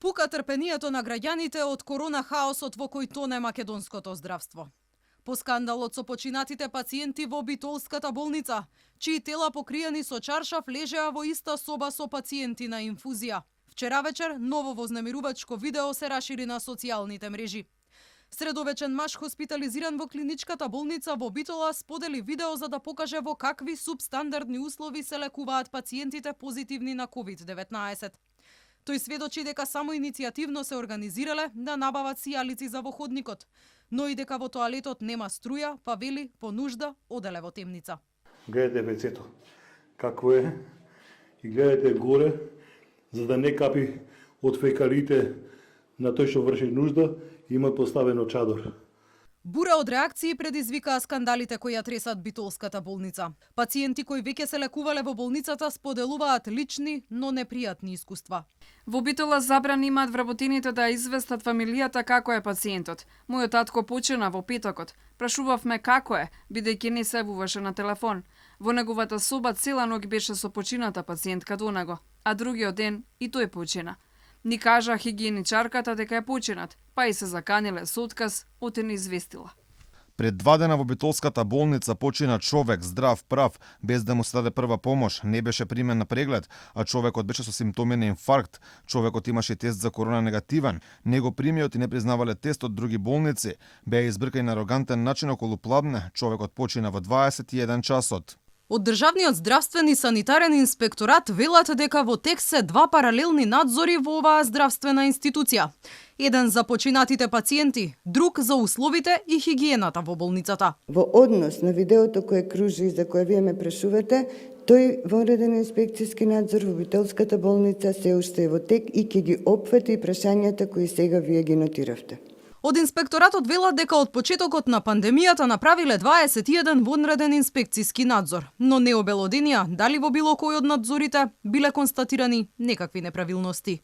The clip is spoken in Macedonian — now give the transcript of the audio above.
Пука трпението на граѓаните од корона хаосот во кој тоне македонското здравство. По скандалот со починатите пациенти во Битолската болница, чии тела покриени со чаршаф лежеа во иста соба со пациенти на инфузија. Вчера вечер ново вознемирувачко видео се рашири на социјалните мрежи. Средовечен маж хоспитализиран во клиничката болница во Битола сподели видео за да покаже во какви субстандардни услови се лекуваат пациентите позитивни на COVID-19. Тој сведочи дека само иницијативно се организирале да набават сијалици за во ходникот, но и дека во тоалетот нема струја, па вели по нужда оделе во темница. Гледате вецето какво е и гледате горе за да не капи од фекалите на тој што врши нужда, има поставено чадор. Бура од реакции предизвикаа скандалите кои ја тресат Битолската болница. Пациенти кои веќе се лекувале во болницата споделуваат лични, но непријатни искуства. Во Битола забрани имаат вработените да известат фамилијата како е пациентот. Мојот татко почина во петокот. Прашувавме како е, бидејќи не се јавуваше на телефон. Во неговата соба цела ноќ беше со почината пациентка до него, а другиот ден и тој почина. Ни кажа хигиеничарката дека е починат, па и се заканиле со отказ, оте не известила. Пред 2 дена во Битолската болница почина човек здрав прав, без да му се даде прва помош, не беше примен на преглед, а човекот беше со симптоми на инфаркт. Човекот имаше тест за корона негативен. Него примиот и не признавале тест од други болници. Беа избркани на арогантен начин околу пладне. Човекот почина во 21 часот. Од Државниот здравствен и санитарен инспекторат велат дека во тек се 2 паралелни надзори во оваа здравствена институција. Еден за починатите пациенти, друг за условите и хигиената во болницата. Во однос на видеото кое кружи и за кое вие ме прашувате, тој вонреден инспекцијски надзор во Битолската болница се уште е во тек и ќе ги опфати прашањата кои сега вие ги нотиравте. Од инспекторатот велат дека од почетокот на пандемијата направиле 21 вонреден инспекцијски надзор, но не обелоденија дали во било кој од надзорите биле констатирани некакви неправилности.